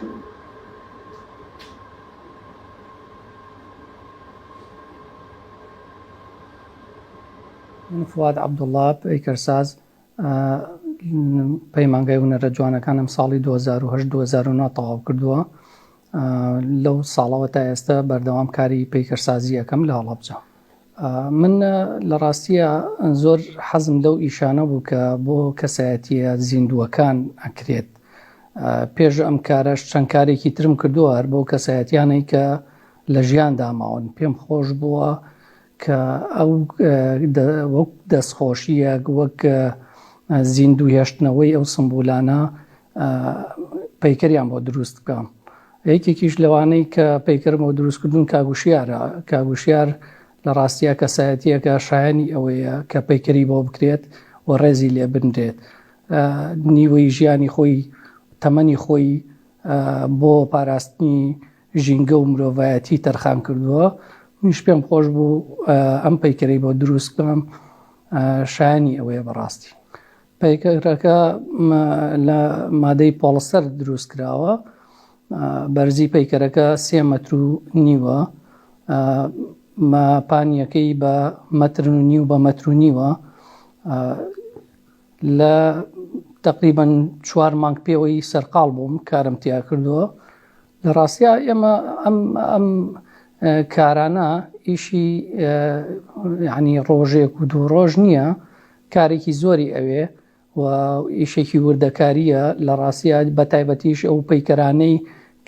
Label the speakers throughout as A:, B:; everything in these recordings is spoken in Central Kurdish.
A: من فواد عەبدوڵڵا، پەیکەرساز، پەیمانگای هونەرە جوانەکانم ساڵی 2008 2009 تەواو کردووە. لەو ساڵەوە تا ئێستا بەردەوام کاری پەیکەرسازی ئەکەم لە هەڵەبجە. من لە ڕاستیە زۆر حەزم لەو ئیشانە بوو کە بۆ کەسایەتیە زیندووەکان ئەکرێت. پێش ئەم کارەش چەند کارێکی ترم کردووە هەر بۆ کەسایەتیانەی کە لە ژیاندا ماون. پێم خۆش بووە کە ئەو وەک دەستخۆشییەک، وەک زیندوو هێشتنەوەی ئەو سمبولانە پەیکەریان بۆ دروست بکەم. یەکێکیش لەوانەی کە پەیکەرم بۆ دروست کردوون کاک وشیارە. کاک وشیار لە ڕاستیا کەسایەتییەکە شایەنی ئەوەیە کە پەیکەری بۆ بکرێت و ڕێزی لێ بنرێت. نیوەی ژیانی خۆی، تەمەنی خۆی بۆ پاراستنی ژینگە و مرۆڤایەتی تەرخان کردووە، منیش پێم خۆش بوو ئەم پەیکەرەی بۆ دروست بکەم، شایەنی ئەوەیە بەڕاستی. پەیکەرەکە لە مادەی پۆڵستەر دروست کراوە، بەرزی پەیکەرەکە سێ مەتر و نیوە، پانییەکەی بە مەتر و نیو بە مەتر و نیوە. لە تەقریبەن چوار مانگ پێوەی سەرقاڵ بووم کارم تیا کردووە لە ڕاستیا ئێمە ئەم ئەم کارانە ئیشی یعنی ڕۆژێک و دوو ڕۆژ نییە کارێکی زۆری ئەوێ و ئیشێکی وردەکاریە لە ڕاستیا بە تایبەتیش ئەو پەیکەرانەی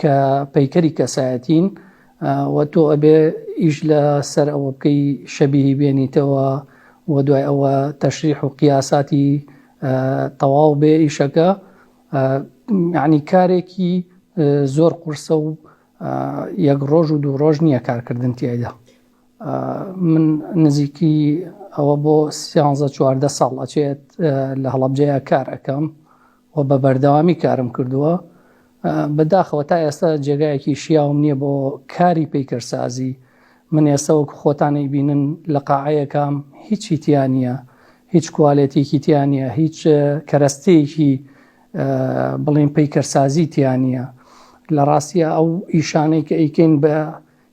A: کە پەیکەری کەسایەتین و تۆ ئەبێ ئیش لە سەر ئەوە بکەی شەبیهی بێنیتەوە و دوای ئەوە تەشریح و قیاساتی تەواو بێ ئیشەکە یعنی کارێکی زۆر قورسە و یەک ڕۆژ و دوو ڕۆژ نییە کارکردن تیایدا من نزیکی ئەوە بۆ سیانزە چواردە ساڵ ئەچێت لە هەڵەبجەیە کار ئەەکەم و بە بەردەوامی کارم کردووە بەداخەوە تا ئێستا جێگایەکی شیاوم نییە بۆ کاری پەیکەرسازی من ئێستا وەکو خۆتان ئەیبینن لە قاعەیەکام هیچی تیا نییە هیچ کوالێتیکی تیا نییە هیچ کەرەستەیەکی بڵێن پەیکەرسازی تیا نییە لە ڕاستیە ئەو ئیشانەی کە ئەیکەین بە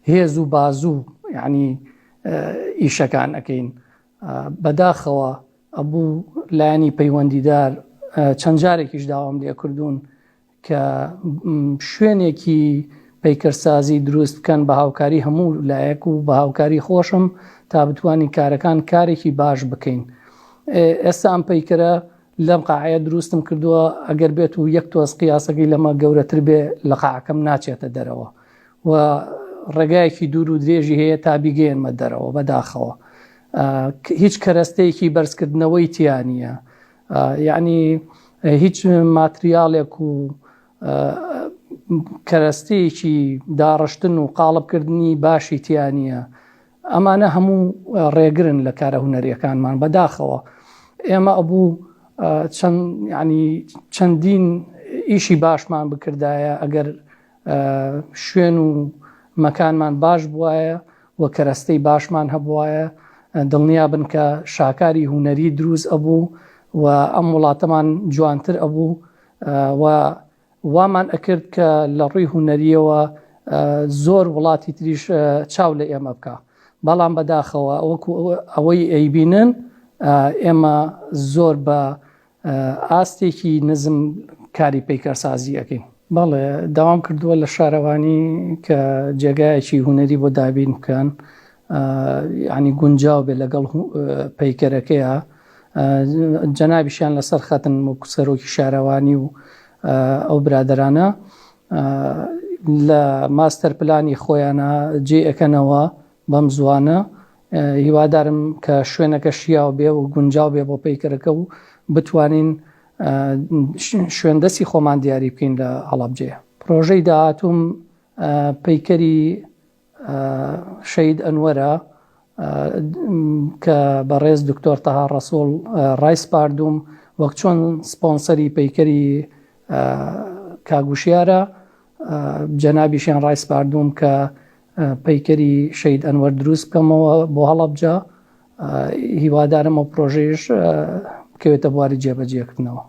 A: هێز و بازوو یعنی ئیشەکان ئەەکەین بەداخەوە ئەبوو لایەنی پەیوەندیدار چەند جارێکیش داوام لێکردوون کە شوێنێکی پەیکەرسازی دروست بکەن بە هاوکاری هەموو لایەک و بە هاوکاری خۆشم تا بتوانین کارەکان کارێکی باش بکەین ئێستا ئەم پەیکەرە لەم قاعەیە دروستم کردووە ئەگەر بێت و یەک تۆز قیاسەکەی لەمە گەورەتر بێ لە قاعەکەم ناچێتە دەرەوە و ڕێگایەکی دوور و درێژی هەیە تا بیگەیەنمە دەرەوە بەداخەوە هیچ کەرەستەیەکی بەرزکردنەوەی تیا نییە یعنی هیچ ماتریاڵێک و کەرەستەیەکی داڕشتن و قاڵبکردنی باشی تیا نییە ئەمانە هەموو ڕێگرن لە کارە هونەریەکانمان بەداخەوە ئێمە ئەبوو چەند ینی چەندین ئیشی باشمان بکردایە ئەگەر شوێن و مەکانمان باش بوایە و کەرەستەی باشمان هەبوایە دڵنیا بن کە شاکاری هونەری دروست ئەبوو و ئەم وڵاتەمان جوانتر ئەبوو و وامان ئەکرد کە لە ڕووی هونەریەوە زۆر وڵاتی تریش چاو لە ئێمە بکە بەڵام بەداخەوە وەکو ئەوەی ئەیبینن ئێمە زۆر بە ئاستێکی نزم کاری پەیکەرسازی ئەکەین. بەڵێ داوام کردووە لە شارەوانی کە جێگایەکی هونەری بۆ دابین بکەن یعنی گونجاو بێ لەگەڵ پەیکەرەکەیە جەنابیشیان لەسەر خەتن وەکو سەرۆکی شارەوانی و ئەو برادەرانە لە ماستەر پلانی خۆیانە جێ ئەکەنەوە بەم زوانە هیوادارم کە شوێنەکە شیاو بێ و گونجاو بێ بۆ پەیکەرەکە و بتوانین شوێن دەستی خۆمان دیاری بکەین لە هەڵەبجەیە. پرۆژەی داهاتووم پەیکەری شەهید ئەنوەرە کە بەڕێز دکتۆر تەها ڕەسوڵ ڕایسپاردووم وەک چۆن سپۆنسەری پەیکەری کاک وشیارە جەنابیشیان ڕایسپاردووم کە پەیکەری شەهید ئەنوەر دروست بکەمەوە بۆ هەڵەبجە هیوادارم ئەو پرۆژەیش بکەوێتە بواری جێبەجێکردنەوە.